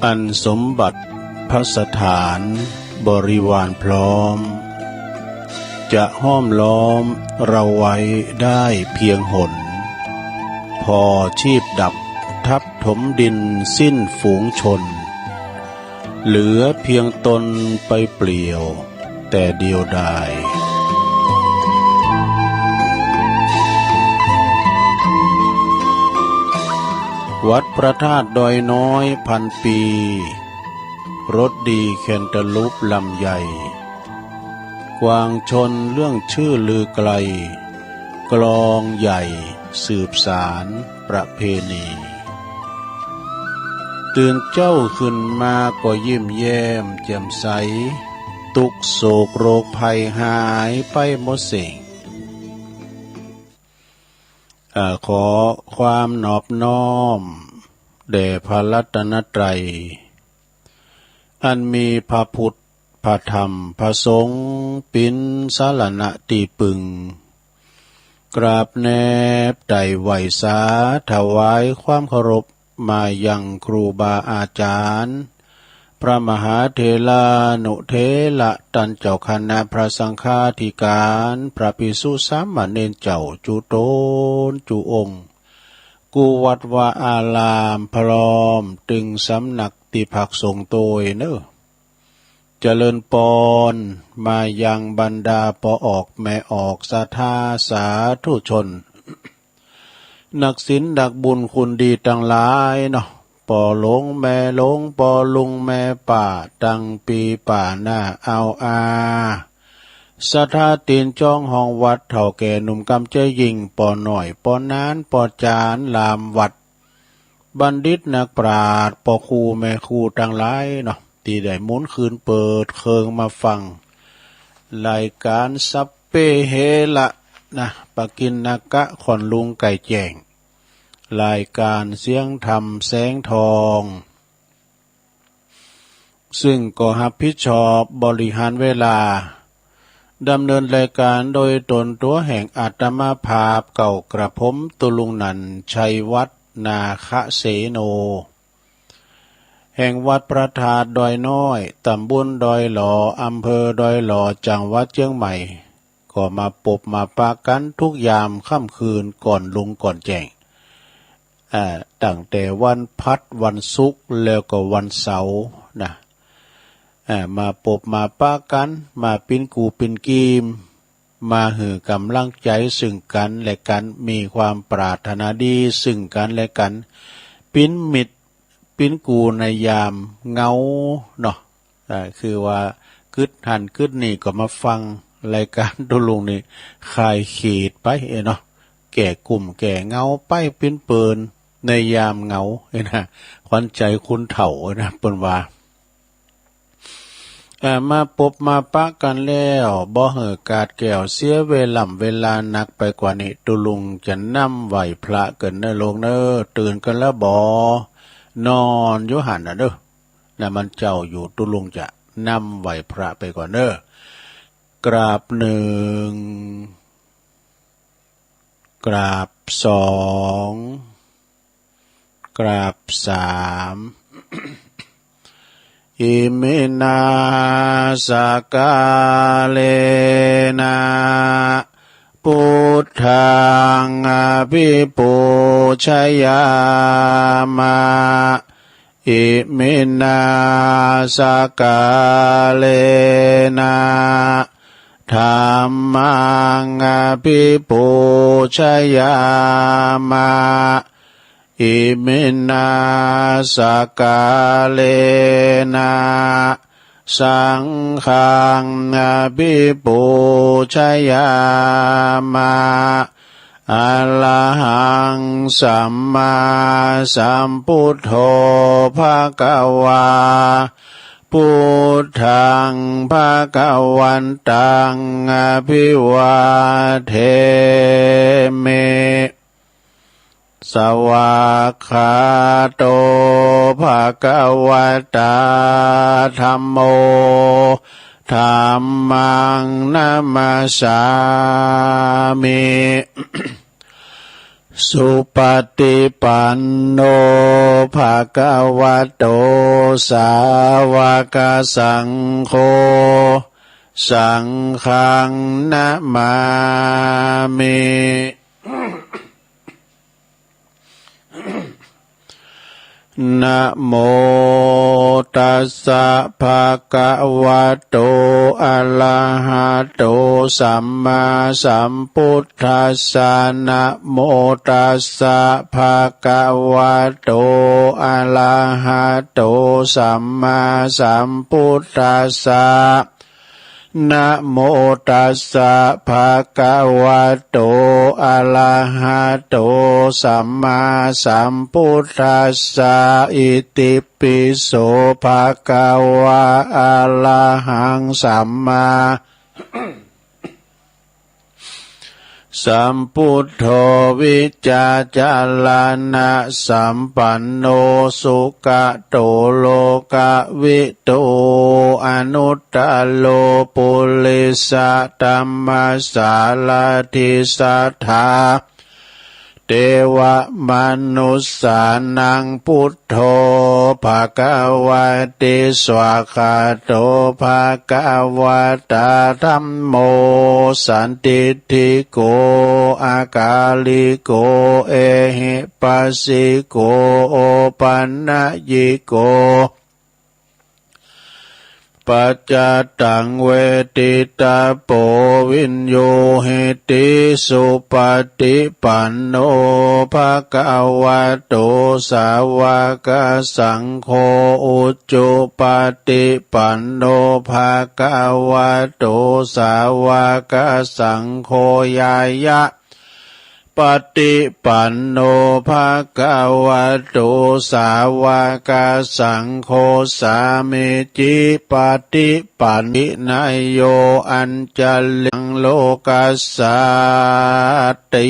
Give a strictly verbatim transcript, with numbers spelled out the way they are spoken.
อันสมบัติภัสถานบริวารพร้อม จะห้อมล้อมเราไว้ได้เพียงหน พอชีพดับทับถมดินสิ้นฝูงชน เหลือเพียงตนไปเปลี่ยวแต่เดียวดาย วัดพระธาตุดอยน้อยพันปี รสดีแคนตาลูปลำไย กวางชนเรื่องชื่อลือไกล กลองใหญ่สืบสานประเพณี ตื่นเจ๊าขึ้นมาก็ยิ้มแย้มแจ่มใส ทุกข์โศกโรคภัยหายไปหมดสิ้น อ่า ขอความนอบน้อมแด่พระรัตนตรัย อันมีพระพุทธ พระธรรม พระสงฆ์ ปิ๋นสรณะตี้ปึง กราบแนบไต่ไหว้สาถวายความเคารพมายังครูบาอาจารย์ พระมหาเถรานุเถระต้านเจ้าคณะพระสังฆาธิการ พระภิกษุสามเณรเจ้าจุ๊ตนจุ๊องค์ กู้วัดวาอารามพร้อมตึงสำนักตี้พักสงฆ์โตยเน่อ เจริญปอนมายังบรรดาป้อออกแม่ออกศรัทธาสาธุชน นักศีลนักบุญคุณดีตังหลายเนาะ ป้อหลวงแม่หลวง ป้อลุงแม่ป้า ตังปี๋ปาหน้าเอาอา ศรัทธาตี๋นจ๊องห้องวัด เฒ่าแก่หนุ่มกำเจ๊ยหญิง ป้อน้อยป้อหนาน ป้อจ๋ารหลามวัด บัณฑิตนักปราชญ์ ป้อครูแม่ครูตังหลายเนาะ ตี้ได้หมุนคืนเปิดเครื่องมาฟัง รายก๋านสัพเพเหระนะ ปกิณณกะ ค่อนลุงไก่แจ้ง รายก๋านเสียงธรรมแสงทอง ซึ่งก็ฮับผิดชอบบริหารเวลา ดำเนินรายก๋านโดยต๋นตั๋วแห่งอาตมาภาพ เก้ากระผมตุ๊ลุงนันท์ ชัยวัฒน์ นาคเสโน แห่งวัดพระธาตุดอยน้อย ตำบลดอยหล่อ อำเภอดอยหล่อ จังหวัดเจียงใหม่ ก็มาปบมาปะกั๋นทุกยามค่ำคืนก่อนรุ่งก่อนแจ้ง อ่า ตั้งแต่วันพฤหัส วันศุกร์ แล้วก็วันเสาร์นะ อ่า มาปบมาปะกั๋น มาปิ๋นกู้ปิ๋นกีม มาหื้อก๋ำลังใจ๋ซึ่งกั๋นและกั๋น มีความปรารถนาดีซึ่งกั๋นและกั๋น ปิ๋นมิตร ปิ๋นกู้ในยามเหงาเนาะ อ่า คือว่ากึ๊ดหั้นกึ๊ดนี่ก็มาฟังรายก๋านตุ๊ลุงนี่ คลายเขตไปเนาะ แก้กุ้มแก้เหงาไป ปิ๊นเปินในยามเหงานะ ขวัญใจคนเฒ่านะ เปิ้นว่า อ่า มาปบมาปะกั๋นแล้ว บ่หื้อขาดแคลนเสียเวล่ำเวลานักไปกว่านี้ ตุ๊ลุงจะนำไหว้พระเกินเน่อลูกเน่อ ตื่นกั๋นแล้วบ่ นอนอยู่หั้นน่ะเด้อ นะ มันเจ้าอยู่ ตุ๊ลุงจะนำไหว้พระไปก่อนเน่อ กราบหนึ่ง กราบสอง กราบสาม อิมินา สกาเลนะ พุทธัง อภิปูชยามะ อิมินา สกาเลนะ ธัมมัง อภิปูชยามะ อิมินา สกาเลนะ สังฆัง อภิปูชยามะ อะระหัง สัมมาสัมพุทโธ ภะคะวา พุทธัง ภะคะวันตัง อะภิวาเทมิ สวากขาโต ภะคะวะตา ธัมโม ธัมมัง นะมัสสามิ สุปฏิปันโน ภะคะวะโต สาวกสังโฆ สังฆังนะมามิ นะโมตัสสะ ภะคะวะโต อะระหะโต สัมมาสัมพุทธัสสะ นะโมตัสสะ ภะคะวะโต อะระหะโต สัมมาสัมพุทธัสสะ นะโมตัสสะ ภะคะวะโต อะระหะโต สัมมาสัมพุทธัสสะ อิติปิโส ภะคะวะ อะระหัง สัมมา สัมพุทโธ วิจจารณะสัมปันโน สุขะโต โลกะวิทู อนุตตโร ปุริสะธัมมะสารถิ สัทธา เทวะมนุสสานัง พุทโธ ภะคะวะติ สวากขาโต ภะคะวะตา ธัมโม สันทิฏฐิโก อะกาลิโก เอหิปัสสิโก โอปันนยิโก ปัจจตัง เวทิตาโป วิญญูหิติ สุปฏิปันโน ภะคะวะโต สาวกสังโฆ อุจุปฏิปันโน ภะคะวะโต สาวกสังโฆ ญาณะ ปฏิปันโน ภะคะวะโต สาวกสังโฆ สามีจิปฏิปัน วินัยโย อัญชลิง โลกัสสาติ